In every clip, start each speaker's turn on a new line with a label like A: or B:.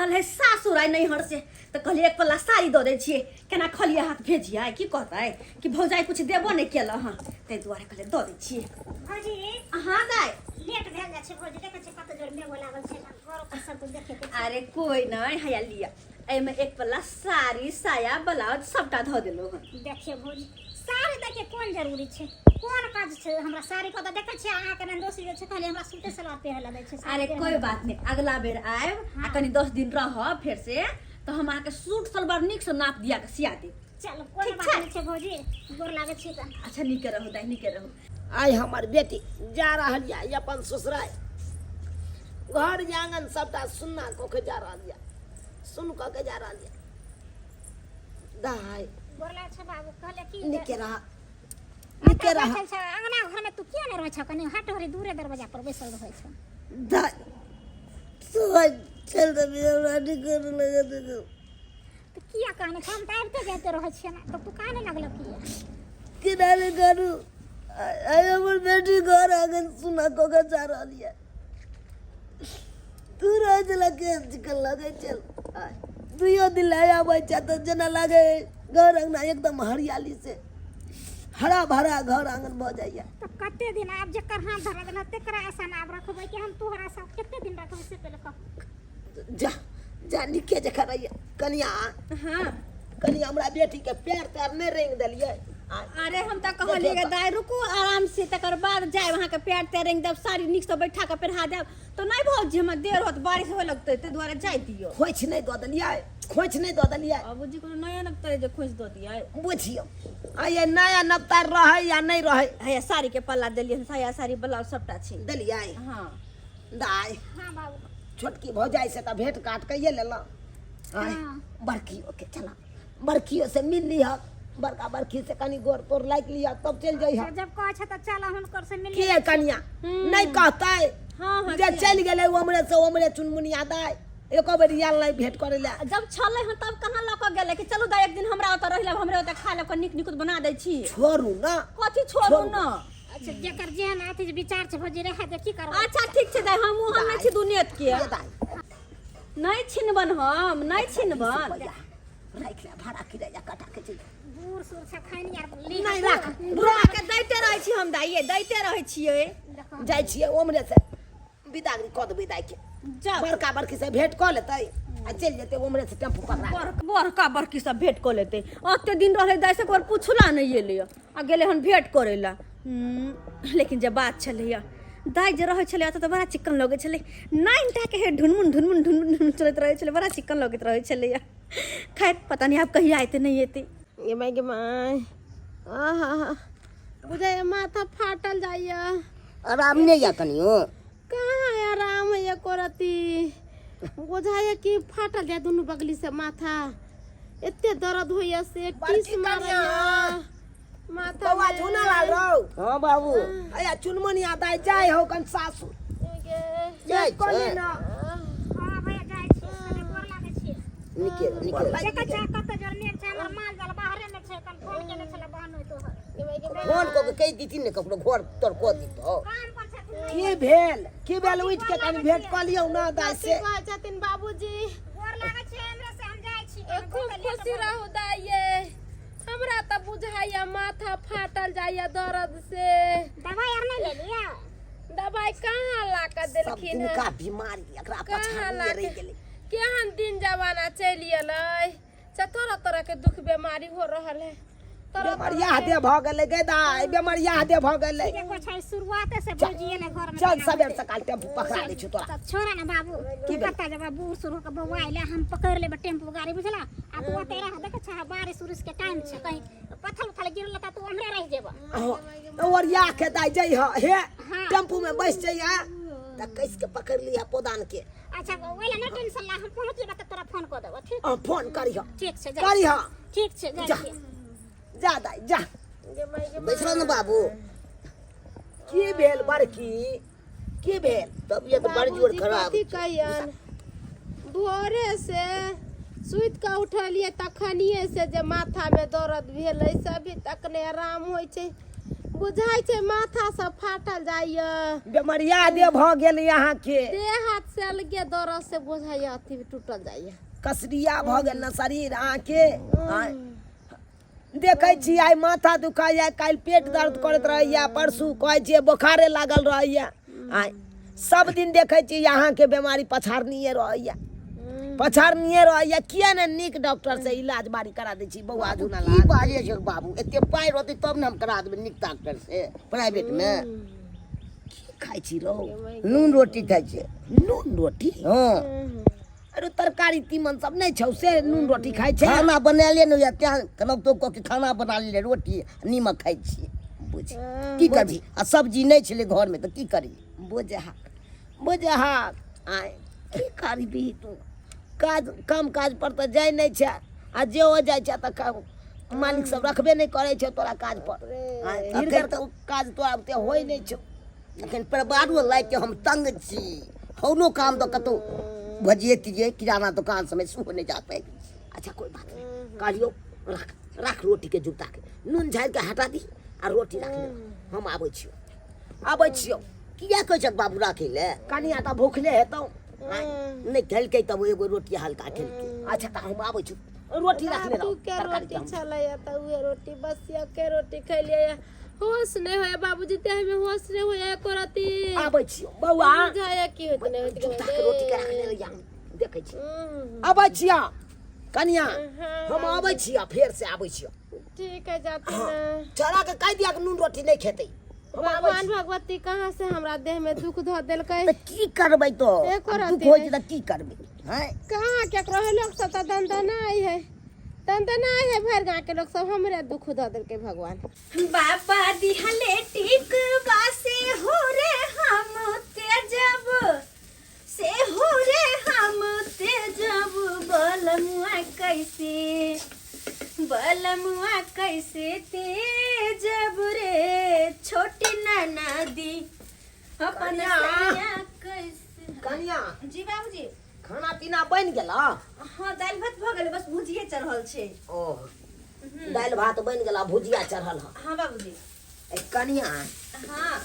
A: रहल है सासुर आइ नैहर से तऽ कहलियै एक पल्ला साड़ी दऽ दै छियै केना खलिया हाथ भेजियै की कहतै कि भौजाइ कुछ देबो नहि केलऽ हँ ताहि दुआरे कहलियै दऽ दै छियै।
B: भौजी।
A: हँ दाइ।
B: लेट भेल जाइ छै भौजी, देखै छियै कते जोर मेघो लागल छै, घरो पर सब कुछ देखे के छै।
A: अरे कोइ नहि, हैया लिअ, एहिमे एक पल्ला साड़ी साया ब्लाउज सबटा धऽ देलहुँ हँ।
B: देखियौ भौजी, साड़ी दैके कोन जरूरी छै, कोन काज छै हमरा साड़ी के? तऽ देखै छियै अहाँके नन्दोसी जे छै, खाली हमरा सूटे सलवार पहिरै लए दै छै, साड़ी
A: अरे
B: पहिरै
A: कोइ
B: लए।
A: बात नहि, अगला बेर आयब आ कनि 10 दिन रहब फेर से तऽ हम अहाँके सूट सलवार नीकसँ नाप दिया कऽ सिया देब।
B: चलू, कोनो
A: ठीक
B: बात
A: छै।
B: नहि छै भौजी, गोर लागै छी तऽ।
A: अच्छा नीके रहू दाइ, नीके रहू।
C: आइ हमर बेटी जा रहल यऽ अपन ससुराल, घर आंगन सबटा सुन्ना कऽ के जा रहल यऽ, सुन कऽ के जा रहल यऽ। दाइ।
B: गोर लागै छै बाबू। कहले की जे
C: नीके रह, नीके रह।
B: बैठल छ अंगना घर में, तू किया नहि रहै छ? कनी हट हरी दूरे दरवाजा पर बैसल रहै छ।
C: दाइ सुबह चल देबी, हमरा नीक नहि लगत।
B: तऽ किया कानै छ? हम तऽ आबिते जाइते रहै छियै ने, तऽ तू काने लगल किया?
C: केना नहि करू, आइ हमर बेटी घर आंगन सुना कऽ के जा रहल यऽ। तू रहै छला केहन चिकन लगै छल। आइ दुइयो दिन लए आबै छै तऽ जेना लागै घर अंगना एकदम हरियाली से हरा भरा घर आंगन भऽ जाइए।
B: तऽ कते दिन आब जेकर हाथ धरा देना तेकरा आशा ने आब रखबै कि हम तोहरा आशा कते दिन रखबै, से पहिले कह।
C: जा जा, नीके जकाँ रहिए कनिया।
A: हाँ।
C: कनि हमरा बेटीके पैर तैर नहि रंगि देलियै।
A: अरे हम तऽ कहलियै गे दाइ, रुकू आराम से, तकर बाद जायब, अहाँके पैर तैर रंगि देब, साड़ी नीकसँ बैठा कऽ पहिरा देब। तऽ नहि भौजी, हमरा देर होत, बारिश होय लगतै, ताहि दुआरे जाय दियौ।
C: खोंइछ नहि दऽ देलियै? खोंइछ नहि दऽ देलियै?
A: बाबूजी कोनो नया नवतर जे खोंइछ दऽ दियै?
C: बुझियौ आइ नया नवतर रहै या नहि रहै।
A: हैया साड़ीके पल्ला देलियै, साया साड़ी ब्लाउज सबटा छै।
C: देलियै?
A: हाँ।
C: दाइ।
B: हाँ बाबू।
C: छोटकी भौजाइ से तऽ भेंट घाट कैये लेलहुँ। आँय।
B: हाँ।
C: बड़कियो के चला, बड़कियो से मिल लिह, बड़का बड़की से कनी गोर तोर लागि लिह, तब चलि जइह।
B: जब कहै छै तऽ चल हुनकर से मिल।
C: के कनिया नहि कहतै?
A: हाँ हाँ।
C: जे चलि गेलै ओमरे से ओमरे चुनमुनिया दाइ एको बेर आयल नहि भेंट करै लए।
A: जब छलै हँ तब कहाँ लऽ कऽ गेलै कि चलू दाइ एक दिन हमरा ओतऽ रहि लेब, हमरे ओतऽ खा लेब, नीक निकुत बना दै छी।
C: छोड़ू ने।
A: कथी छोड़ू ने?
B: अच्छा जेकर जेहन अथी विचार छै भौजी, रहै दे, की करबै।
A: अच्छा ठीक छै दाइ, हम ओहन नहि छी दुनियत के।
C: ये दाइ।
A: नहि छिनबन, हम नहि छिनबन।
C: राखि ले, भाड़ा किराया कटा के चलि।
B: बूढ़ सूढ़ छै, खैनी आर ली।
C: नहि राख।
A: बुढ़ा के दैते रहै छी हम दाइ, ये दैते रहै छियै।
C: जाइ छियै ओमरे से विदागरी कऽ देबै दाइके।
A: जाउ।
C: बड़का बड़की से भेंट कऽ लेतै आ चलि जेतै ओमरे से टेम्पू पकड़ा कऽ।
A: बड़का बड़की सब भेंट कऽ लेतै। ओते दिन रहलै दाइ से एक बार पुछला नहि एलै आ गेलै हन भेंट करै लए। लेकिन जे बात छलैया दाइ, जे रहै छलै तऽ बड़ा चिक्कन लगै छलै। नाइन टाके हे ढुनमुन ढुनमुन ढुनमुन ढुनमुन चलैत रहै छलै, बड़ा चिक्कन लगैत रहै छलैया। खैर पता नहि आब कहिया एतै नहि एतै।
D: गे माय, गे माय, आहा, बुझाइए माथा फाटल जाइए।
C: आराम नहि यऽ कनियो?
D: कहाँ आराम है एको रत्ती। बुझाइए कि फाटल जाय दुनू बगली से माथा, एते दर्द होइए से
C: बड़की
D: टीस मारैए
C: कनिया।
D: माथा
C: बौआ
D: में।
C: झूना लाल रौ।
E: हाँ बाबू।
C: अया चुनमुनिया दाइ जाइ हो कन सासुर।
D: गे।
E: जाइ
C: कहली
E: छै
C: ना।
B: हाँ भैया, जाइ छी, कनि गोर लागै छी।
E: नीके रह, नीके रह।
B: देखै छै कते जोर मेघ छै, हमर माल जाल बाहरे मे छै, कन फोन केने छलै बहन होय तोहर।
D: गे माय, गे माय।
E: फोन कऽ के कहि दितिन ने, ककरो घर तोर कऽ दितौ।
B: काम पर छथिन नहि।
C: की भेल, की भेल? उठि के कनि भेंट कऽ लियौ ना दाइ
D: कथी
C: से।
D: कहै छथिन बाबूजी?
B: गोर लागै छै हमरे से, हम जाइ छी।
D: खूब खुशी रहू दाइये। हमरा तऽ बुझाइया माथा फाटल जाइया दर्द से।
B: दवाई आर नहि लेलियै?
D: दवाई कहाँ ला कऽ
C: सब
D: देलखिन हन?
C: दिनका बीमारी एकरा
D: कहाँ
C: पछाड़िए
D: ला
C: रहि
D: के
C: गेलै।
D: केहन दिन जमाना चलि एलै से तरह तरह के दुख बीमारी हो रहल है, तरह
C: बेमरिया
D: तरह के।
C: दे भऽ गेलै गे दाइ, बेमरिया दे भऽ गेलै।
B: देखो छै शुरुआते से भौजी एलै घर में।
C: चल सबेर सकाल टेम्पू पकड़ा दै छियौ तोरा।
B: तब छोड़ा ने बाबू, तू कतऽ जेबा? बूढ़ सूढ़ के बौआ अइले, हम पकड़ि लेबै टेम्पू गाड़ी, बुझला? आ तू ओतै रह। देखै छह बारिश उरिश के टाइम छै, कहीं पत्थर उथल गिरल तऽ तू ओम्हरे रहि जेबा।
C: हँ, ओरिया के दाइ जइह हे।
B: हाँ।
C: टेम्पू में बैस जइह तऽ कस के पकड़ लिह पोदान के।
B: अच्छा, ओहि ला नहि टेंशन ला, हम पहुँच जेबै तऽ तोरा फोन कऽ देबो, ठीक?
C: हँ, फोन करिह।
B: ठीक छै, जा।
C: करिह।
B: ठीक छै, जाइ
C: जा।
B: छियै।
C: जा दाइ जा।
D: गे माय, गे माय।
E: बैसलो ने बाबू।
C: की भेल बड़की, की भेल?
E: तबियत बड़ जोर
D: बाबूजी,
E: खराब
D: कथी
E: छै।
D: कहियन, भोरे से सुति कऽ उठलियै तखनिये से जे माथामे दर्द भेलै से अभी तक नहि आराम होइ छै। बुझाइ छै माथा सब फाटल जाइए।
C: बेमरिया दे भऽ गेल अहाँके।
D: देह हाथ से अलगे दर्द से बुझाइए अथी टूटल जाइए।
C: कसरिया भऽ गेल ने शरीर अहाँके। आँय, देखै छी आइ माथा दुखाइए, काल्हि पेट दर्द करैत रहैए, परसू कहै छियै बोखारे लागल रहैए। आँय, सब दिन देखै छी अहाँके बेमारी पछाड़निये रहैए, पछाड़निये रहैए। किया ने नीक डॉक्टर से इलाज बारी करा दै छी बौआ झुना
E: की
C: लाल?
E: बाजै छै बाबू, एते पाइ रहतै तब ने हम करा देबै नीक डॉक्टर से प्राइवेट मे।
C: की खाइ छी रौ?
E: नून रोटी खाइ छियै।
C: नून रोटी?
E: हँ।
C: अरे तरकारी तीमन सब नहि छौ से नून रोटी खाइ छै?
E: खाना बनाले ने होइए, तें केनाहितो कऽ के खाना बना लेलियै, रोटी आ नीमक खाइ छियै।
C: बुझ
E: की करबी, आ सब्जी नहि छलै घरमे तऽ की करी?
C: बुझहा बुझहा, आँय की करबी तू? काज काम काज पर तऽ जाइ नहि छै, आ जे हो जाइ छै तऽ मालिक सब रखबे नहि करै छै तोरा काज पर। आँय,
E: एखन
C: तऽ काज तोरा ओते होइ नहि छौ।
E: एखन परिवारो लागि के हम तंग छी, कोनो काम तऽ कतहु भजिए तिजिए किराना दोकान सबमे सेहो नहि जा पाबि।
C: अच्छा कोइ बात नहि, कहलियौ रख रख रोटीके जुताके नून झाड़ि के हटा दी आ रोटी राख ले, हम आबै छियौ, आबै छियौ।
E: किया कहै छक बाबू राखै लए?
C: कनिया तऽ भूखले हेतौ।
E: नहि खेलकै तब एगो रोटी हल्का खेलकै।
C: अच्छा तऽ हम आबै छियौ, रोटी राखने रहो।
D: के रोटी छलैया तऽ उहे रोटी बसिया के रोटी खेलियै, होश नहि होइया बाबूजी, देह में होश नहि होइया एको रत्ती।
C: आबै छियौ बौआ।
D: बुझाइया की होइत नहि होइत।
C: जुता के रोटी के रखने रहियै, हम देखै छी। आबै छियौ कनिया, हम आबै छियौ, फेर से आबै छियौ।
D: ठीक है, जाते ना।
C: छोड़ा के कहि दिया कि नून रोटी नहि खेतै। हम आबै
D: भगवान
C: छी।
D: भगवती कहाँ से हमरा देह में दुख धऽ देलकै?
E: तऽ की करबै तो?
D: एको
E: आब
D: रत्ती
E: दुख होइ छै
D: नहि।
E: तऽ की करबै? हैं,
D: कहाँ केकरो है, लोग सब तऽ दनदनाइ है, दनदनाइ है भरि गाँव के लोग सब, हमरे दुख धऽ देलकै भगवान।
A: बाबा दिहले टिक बासे हो रे हम तेजब से हो रे हम तेजब, बलमुआ कैसे, बलमुआ कैसे तेजब रे छोटी ननदी अपन
C: कनिया।
A: सैया कैसे।
C: कनिया।
A: जी बाबूजी।
C: खाना पीना बनि गेल?
A: हाँ, दालि भात भऽ गेलै, बस भुजिए चढ़ल छै।
C: ओ दालि भात बनि गेल आ भुजिया चढ़ल हँ?
A: हाँ बाबूजी।
C: ए कनिया।
A: हाँ।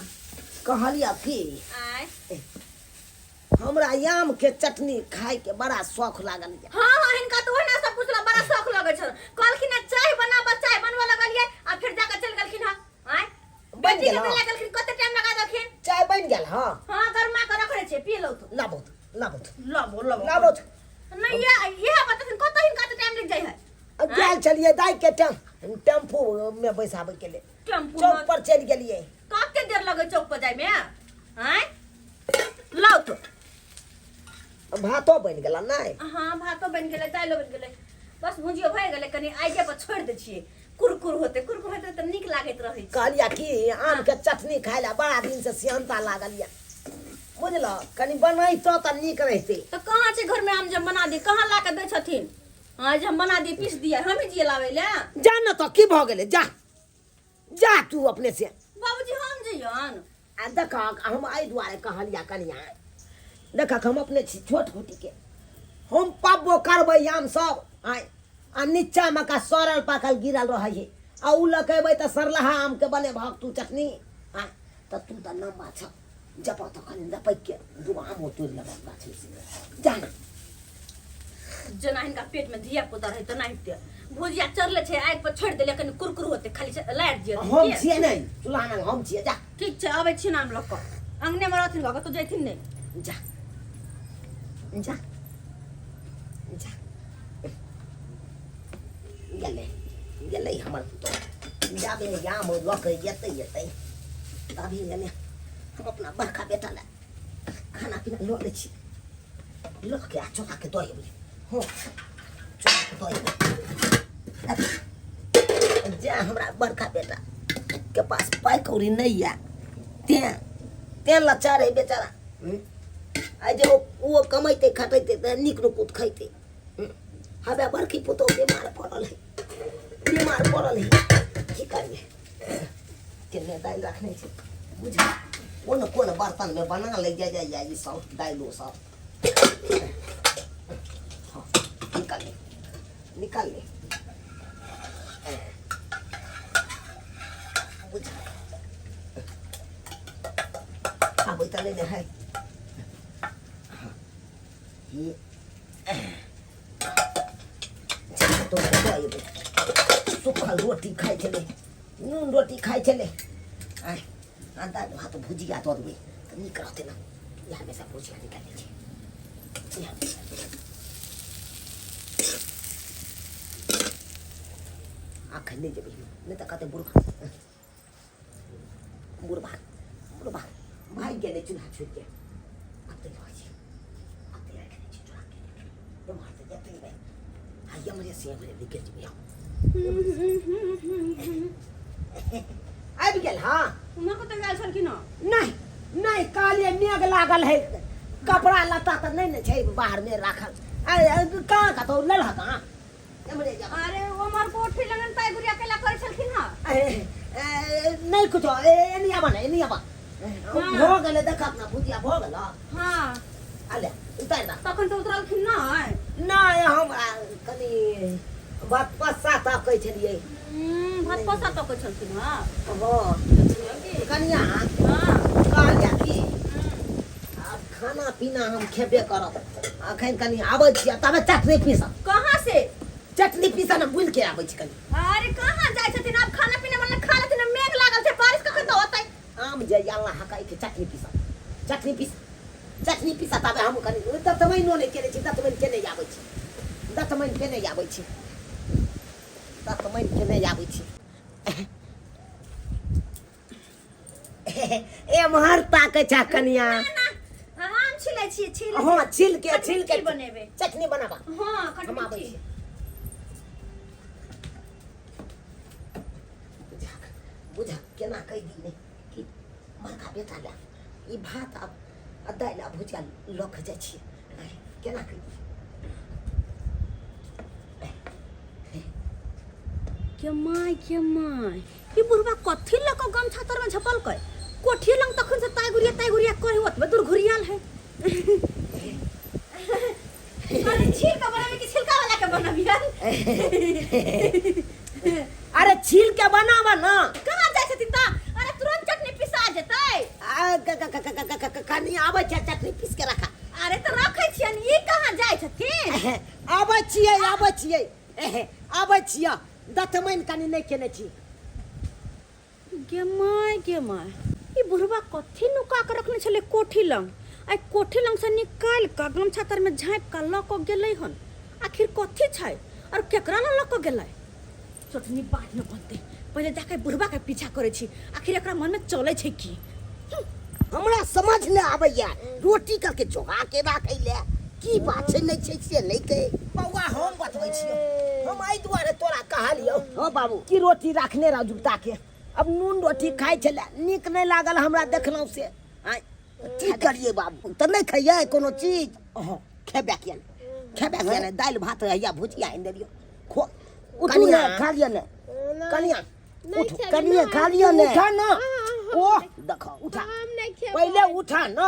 C: कहलियै की,
A: आय
C: हमरा आम के चटनी खाय के बड़ा शौक लागल यऽ।
A: हाँ हाँ, हिनका तऽ ओहिना सब पूछला बड़ा शौक लगै छल। कहलखिन हँ चाय बनाबऽ, चाय बनबऽ लगलियै आ फेर जाकऽ चलि गेलखिन हँ। आँय,
C: बनि
A: बेटी के
C: गेल?
A: बेला गेलखिन, कते टाइम लगा देलखिन।
C: चाय बनि गेल? हँ
A: हाँ, गरमा कऽ रखने छै, पी लौ तो।
C: लाबो लाबो
A: लबो लबो।
C: लाबो।
A: नहीं, ये इएह बतथिन कतऽ हिनका तऽ टाइम लागि जाइ है।
C: गेल छलियै दाइ के टेम्पू में बैसाबै के लेल।
A: टेम्पू
C: चौक पर चलि गेलियै।
A: कते देर लगै चौक पर जाइमे? आँय, लाउ तो।
C: भातो बनि गेल नहि?
A: हाँ, भातो बनि गेलै, दालिओ बनि गेलै, बस भुजियो भए गेलै। कनि आगिए पर छोड़ि दै छियै, कुरकुर होतै, कुरकुर होतै तऽ नीक लागैत रहै छै।
C: कहलियै कि आम के चटनी खाय लए बड़ा दिन से सिहन्ता लागल यऽ, बुझलह? कनि बनैतो तऽ नीक रहितै।
A: तऽ कहाँ छै घरमे आम जे हम बना दी? कहाँ ला कऽ दै छथिन? हाँ, जे हम बना दी, पीस दिए, हमही जिए लाबै लए?
C: जा ने तऽ, की भऽ गेलै? जा जा तू अपने से।
A: बाबूजी, हम जइयन?
C: आ देखक, हम एहि दुआरे कहलिया कनिया, देखक हम अपने छी छोट खुटीके, हम पब्बो करबै आम सब। आँय, आ नीचामे का सड़ल पाकल गिरल रहै है, आ उ लऽ के अयबै तऽ सरलहा आमके बनेबहक तू चटनी। आँय, तऽ तू तऽ लम्बा छह, जपऽ तऽ कनि लपकि के दूगो आमो तोड़ि लेबह गाछमे से, जा ने।
A: जेना हिनका पेट में धिया पुता रहे तेनाहिते भुजिया चढ़ले छै, आगि पर छोड़ि देलियै, कनि कुरकुर होते, खाली लारि दिअ।
C: हम छियै नहि चूल्हा लग, हम छियै, जा।
A: ठीक छै, अबै छी नाम लऽ कऽ। अंगने मे रहथिन, कतौ जैथिन नहि।
C: जा जा जा, गेलै गेलै हमर पुतोहु। जाबे आम लऽ के एतै एतै तभी गेलै। हम अपना बड़का बेटा लए खाना पीना लऽ लै छी, लऽ के आ चोरा के दऽ एबै। हँ, चोरा के दऽ एबै। जे हमरा बड़का बेटा के पास पाइ कौड़ी नहि यऽ, तें तें लाचार है बेचारा। आइ जे ओ कमैतै खटैतै तऽ नीक नुकुत खैतै। हवे बड़की पुतोहु बीमार पड़ल है, बीमार पड़ल है, की करबै? केने दालि रखने छै, बुझ कोन कोन बर्तनमे बना लै जाय जाइए ई सब दालिओ सब। हाँ, निकाल ले, निकाल ले। बुझ
E: तो एबै सुखल रोटी खाइ छलै नून रोटी खाइ छलै आँय आ दालि भात भुजिया दऽ देबै तऽ नीक रहतै ने। इएहमे सँ भुजिया निकालि दै छियै इएहमे सँ। अखन नहि जेबै, नहि तऽ कहतै बुढ़बा बुढ़बा बुढ़बा भागि गेलै चूल्हा छोड़ि के। अतै रहै छै, अतै राखि दै छियै चूल्हा के। एम्हर तऽ जेतै नहि आ एम्हरे से एम्हरे निकलि जेबै हम। आबि गेल। हँ,
A: उम्हर कतऽ गेल छलखिन हँ?
E: नहि नहि, कहलियै मेघ लागल है, कपड़ा लत्ता तऽ नहि ने छै बाहरमे राखल। कहाँ कतौ लेलहक? कहाँ एम्हरे जा।
A: अरे उम्हर कोठी लगन ताई गुड़िया केला करै छलखिन हँ?
E: नहि कुछो, एनी आबा ने, एनी आबा। भऽ गेलै, देखक ने, भुजिया भऽ गेल।
A: हँ,
E: अले उतारि दऽ।
A: तखन तऽ उतरलखिन नहि?
E: नहि, हमरा कनि भात पस्सा तकै छलियै।
A: भात पस्सा तकै छलखिन हँ?
E: हँ कनिया।
A: हँ।
E: कहलियै कि आब खाना पीना हम खेबे करब, अखन कनि आबै छियै, तबे चटनी पीसब।
A: कहाँ से?
E: चटनी पीसऽ ने, बुलि के आबै छी कनि।
A: अरे कहाँ जाइ छथिन? आब खाना पीना बनल, खा लेथिन। मेघ लागल छै, बारिश कखन तऽ होतै।
E: आम जे अल्लाह हकाइ के चटनी पीसब, चटनी पीस, चटनी पीसऽ। तबे हम कनि दतमैनो नहि केने छी, दतमैन केने आबै छी, दतमैन केने आबै छी, दतमैन केने आबै छी। एम्हर ताकै छा कनिया?
A: हम छिलै छियै, छिल।
E: हँ, छिल के, छिल के।
A: खटमिट्ठी बनेबै।
E: चटनी बनाबा।
A: हँ।
E: हम आबै
A: खटमिट्ठी
E: छी। बुझा बुझा केना कहि दी नहि कि बड़का बेटा लए ई भात आब आ दालि आ भुजिया लऽ कऽ जाइ छियै। आँय, केना कहि दी?
A: के my, के my, ई बुढ़बा कथी लऽ कऽ गमछा तरमे झपलकै कोठी लंग? तखन से ताइ गुड़िया ताइ गुड़िया करी ओतबे दूर घुरियाल है। अरे छील के बनाबी कि छिलका वाला के बनाबी?
E: अरे छील के बनाबऽ ने।
A: कहाँ जाइ छथिन तऽ? अरे तुरंत चटनी पिसा जेतै।
E: आ, क- क- क- क- क- क- कनि आबै छै, चटनी पीस के रखा।
A: अरे तऽ रखै छियनि, ई कहाँ जाइ छथिन?
E: आबै छियै, आबै छियै, आबै छियै। दतमैन कनि नहि केने छी।
A: गे my, गे my, ई बुढ़वा कथी नुका कऽ रखने छलै कोठी लग? आइ कोठी लग से निकालि कऽ गमछा तरमे झाँपि कऽ लऽ कऽ गेलै हन। आखिर कथी छै आओर केकरा लऽ लऽ कऽ गेलै? चटनी बादमे बनतै, पहिले जाके बुढ़वा के पीछा करै छी। आखिर एकरा मनमे चलै छै की?
E: हमरा समझ नहि आबैया, रोटी करके जोगा के राखै ले की बात छै, नहि छै से नहि कहे। बौआ, हम बतबै छियौ, हम एहि दुआरे तोरा कहलियौ। हँ बाबू। कि रोटी राखने रह जुगता के, अब नून रोटी खाइ छलै, नीक नहि लागल हमरा देखलहुँ से। आँय, की करियै बाबू? तऽ नहि खइयै कोनो चीज? हँ, खेबे किया नहि, खेबे किया नहि? दालि भात हैया, भुजिया आनि देलियौ, खो।
C: उठू ने।
E: कनिया।
C: खा लिअ ने
E: कनिया।
D: नहि
E: उठ।
D: खेबै।
C: कनिए
D: नहि।
C: खा लिअ ने।
E: उठा ना।
D: हाँ,
E: ओ देखो, उठा।
D: हम नहि खेबै।
E: पहिले उठा ना।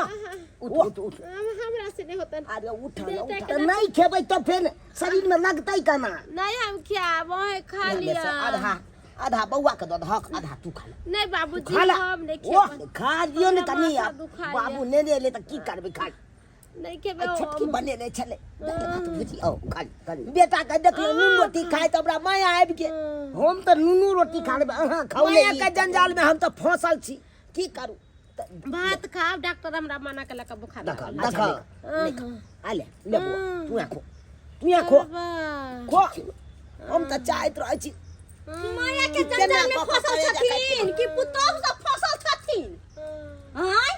C: उठ, उठ, उठ।
D: हम हमरा से नहि होतन।
E: अरे उठा ना।
D: बेटा।
E: उठा।
C: तऽ नहि खेबै तऽ फेर शरीरमे लगतै केना?
D: नहीं, हम खायब, अहें खा
E: इएह मे
D: लिअ।
E: से आधा आधा बौआ के दऽ दहक, आधा तू खा ले।
D: नहीं बाबूजी।
E: खा ले।
D: हम नहीं
E: ओ
D: खेबै।
E: खा लियौ ने
D: हमरा
E: कनि।
D: माथा दुखाइए।
E: बाबू नेने एलै तऽ की करबै? खा।
D: नहीं खेबै।
E: आ छोटकी बनेने छलै दालि भात भुजिया, ओ खा ले, खा ले।
C: बेटा के देखलहुँ नून रोटी खाइ तऽ हमरा माया आबि गेल।
E: हम तऽ नूनू रोटी खा लेबै, अहाँ खाउ ने।
C: माया के जंजाल में हम तऽ फंसल छी, की करू?
D: भात खाब, डॉक्टर हमरा मना केलक, बुखार
E: देख।
D: लागल।
E: देख,
C: अच्छा,
E: देख, आ ले ले बौआ, तू खो, तू खो।
D: बाबा।
E: खो, हम तऽ चाहैत रहै छी
A: माया के
E: केना
A: जंजाल में
E: कऽ कऽ
A: फसल
E: करेजा
A: छथिन कि पुतोहु सब फसल छथिन? आँय,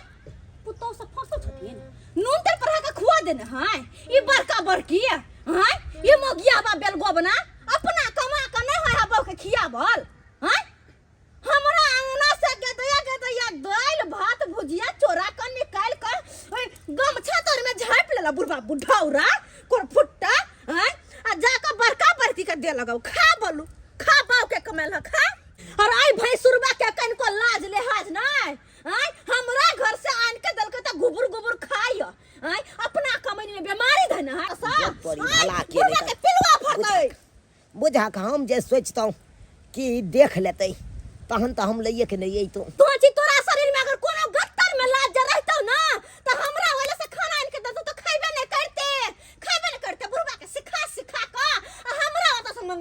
A: पुतोहु सब फसल छथिन? नून तेल पर के खुआ देने हैं ई बड़का बड़की। आँय, ई मोगियाबा बेलगोबना अपना कमा के नहीं होय है बहू के खियाबल। आँय, हमरा अंगना से गदया गदया दालि भात भुजिया चोरा के निकालि के ओइ गमछा तर में झाँपि लेला बुढ़बा बुढ़ौरा कोरफुट्टा। आँय, आ जाके बड़का बड़की के दे लगाउ, खा बोलू, खा, बाऊ के कमेल ह, खा। और आई भैंसुरबा के कनिको लाज लेहाज नहि? आँय, हमरा घर से आन के देलकै तऽ गुबुर गुबुर खाइ। आँय, अपना कमैनी में बीमारी धन है सब।
E: तोरी
A: आँय,
E: भला के
A: बुढ़बा
E: नहि
A: के पिलुआ फड़तै।
E: बुझा कऽ हम जे सोचितहुँ कि देख लेतै, तहन तऽ हम लैए के नहि अइतहुँ।
A: तो छी तोरा शरीर में अगर कोनो गत्तर में लाज जे रहितौ ना तऽ हमरा ओले से खाना आनि के देतौ तऽ खैबे नहि करते, खैबे नहि करते। बुढ़वा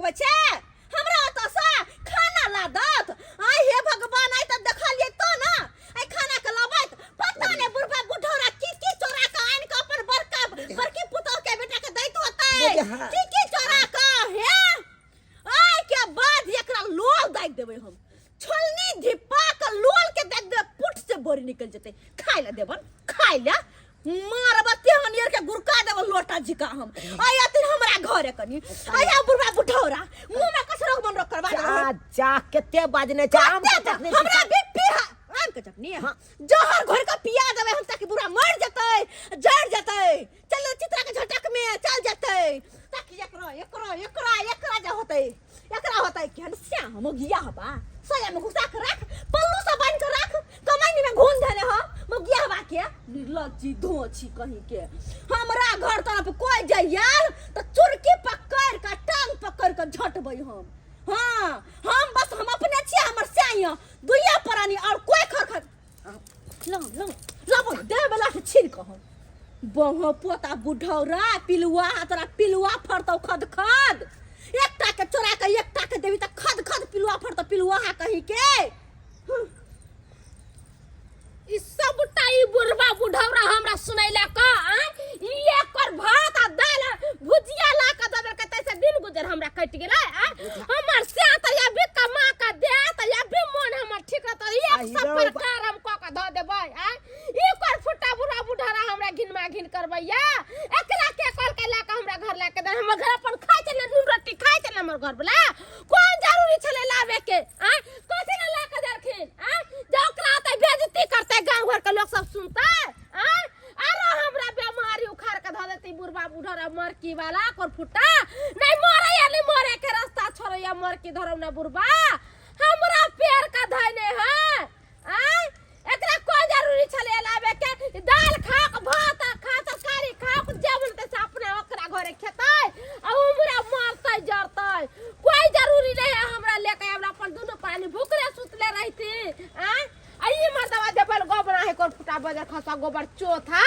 A: मंगबै छै हमरा ओतऽ से खाना ला दत आय हे भगवान आइ तऽ देखलियै तो ना आइ खाना के लबैत पता नहि बुढ़बा बुढ़ौरा की की चोरा के आनि के अपन बड़का बड़की पुतोह के बेटा के दैत होतै
C: बुझा।
A: की की चोरा के हे आइ के बाद एकरा लोल दागि देबै हम छोलनी धिपा के लोल के दागि देबै पुट से बोरी निकल जेतै खाय लए देबन खाय लए मारब तेहन यार के गुरका देब लोटा झिका हम आइ अतिन हमरा घरे कनी आया बुढ़बा बुढ़ौरा मुंह में कसरो मन रख करबा
C: जा जा कते बाजने छै आम के
A: कते
C: चटनी
A: हमरा भी पीहा आम के चटनी है जहर घोर के पिया देबै हम ताकि बुढ़ा मर जेतै जर जेतै चल चित्रा के झटक में चल जेतै ताकि एकरा एकरा एकरा एकरा जे होतै एकरा होतै केहन स्या हम गिया हबा सया में घुसा के राख पल्लू से बांध के राख कमाई में घून धने ह मोगिया हबा के निर्लज्जी धोछी कहीं के हमरा घर तरफ कोई जाइयाल त चुरकी पकड़ के टांग पकड़ के झटबै हम हाँ हम बस हम अपने छियै हमर स्याई दुइया प्राणी और कोई खर खर लो लो लाबो दे बेला से छीन के हम बहो पोता बुढ़ौरा पिलुआ तोरा पिलुआ फड़तौ खद खद एकटा के चोरा के एकटा के देबी त खद खद पिलुआ फड़तौ पिलुआ कहीं के
D: ई सबटा ई बुढ़बा बुढ़ौरा हमरा सुनैला क आ ई एकर भात आ दाल आ भुजिया ला के दऽ देलकै तैसे दिन गुजर हमरा कटि गेलै आ हमर से तऽ या भी कमा के दे तऽ या भी मन हमर ठीक रहतै एक
C: आहि
D: सब
C: रौ बा।
D: प्रकार हम कऽ के धऽ देबै आ ई कर फुट्टा बुढ़ा बुढ़ौरा हमरा घिनमा घिन करबैया एकरा के कहलकै ला के हमरा घर ला के दे हमर घर अपन खाइ छलै नून रोटी खाइ छलै हमर घर वाला कोन जरूरी छलै लाबे के आ कथी ले ला के देलखिन आ जे ओकरा तऽ बेइज्जती करतै गाँव घर के लोक सब सुनतै आ आरो हमरा बेमारी उखाड़ के धऽ देतै बुढ़बा बुढ़रा मरकी वाला कोर फुट्टा नहीं मरे या नहीं मरे के रास्ता छोड़ैया मरकी धरौ ना बुढ़बा हमरा पैर का धैने है आ एकरा कोन जरूरी छलै लाबे के दाल खा के भात आ खा तरकारी खा के जे बनतै से अपने ओकरा घरे खेतै आ हमरा मरतै जरतै कोई जरूरी नहीं है हमरा लेके हमरा अपन दुनू प्राणी भूखले सुतले रहती आ आ ई मर्दवा देबल गोबर है कोर फुटा बजर खसवा गोबर चोथा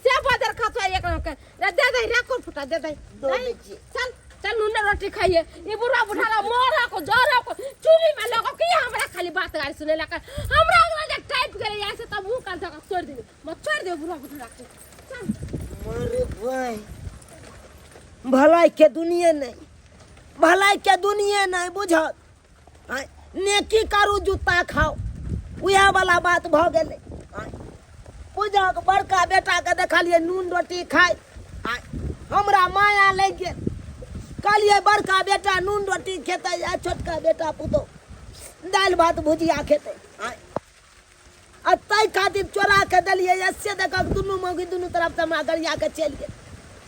D: से बजर खसवा एक रंग के रे दे दे रे कोर फुटा दे दे
C: दो
D: नहीं,
C: दै छियै।
D: चल चल नून रोटी खाइए ई बुढ़ा बुढ़ा मोरा को जरा को चूली में लगो कि हमरा खाली बात गाली सुने लगा हमरा अगला जे टाइप करे ऐसे तब मुंह कान धक्का छोड़ देबे मत छोड़ देबे बुढ़ा बुढ़ा के चल
C: मरे भाई भलाई के दुनिया नहीं भलाई के दुनिया नहीं बुझत आँय, नेकी करू जूता खाओ उएह वाला बात भऽ गेलै आँय, बुझक बड़का बेटाके देखलियै नून रोटी खाइ आँय, हमरा माया लागि गेल कहलियै बड़का बेटा नून रोटी खेतै आ छोटका बेटा पुतहु दालि भात भुजिया खेतै आँय, आ ताहि खातिर चोरा के देलियै से देखक दुनू मौगी दुनू तरफसँ हमरा गरिया के चलि गेल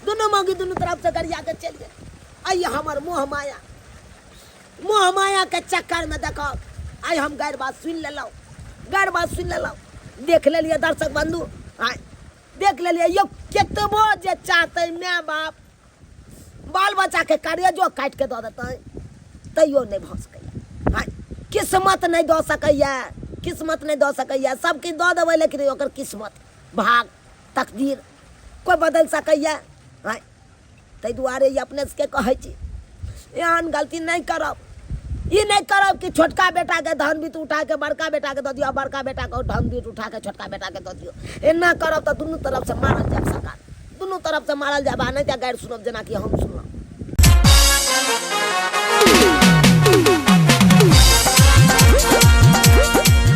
C: दुनू मौगी दुनू तरफसँ गरिया के चलि गेल आइ हमर मोह माया मोह माया के चक्करमे देखब आइ हम गैर बात सुनि लेलहुँ गैर बात सुनि लेलहुँ देख लेलियै दर्शक बन्धु आइ देख लेलियै यौ केतबो जे चाहतै माय बाप बाल बच्चाके करेजो काटि कऽ दऽ देतै तैयो नहि भऽ सकैए आँय किस्मत नहि दऽ सकैए किस्मत नहि दऽ सकैए सबकिछु दऽ देबै लेकिन ओकर किस्मत भाग तकदीर कोइ बदलि सकैए आँय ताहि दुआरे ई अपने सबके कहै छी एहन गलती नहि करब ई नहि करब कि छोटका बेटाके धन बीत उठाके बड़का बेटाके दऽ दियौ आ बड़का बेटाके धन बीत उठाके छोटका बेटाके दऽ दियौ एना करब तऽ दुनू तरफसँ मारल जायब सरकार दुनू तरफसँ मारल जायब आ नहि तऽ गारि सुनब जेनाकि हम सुनलहुँ।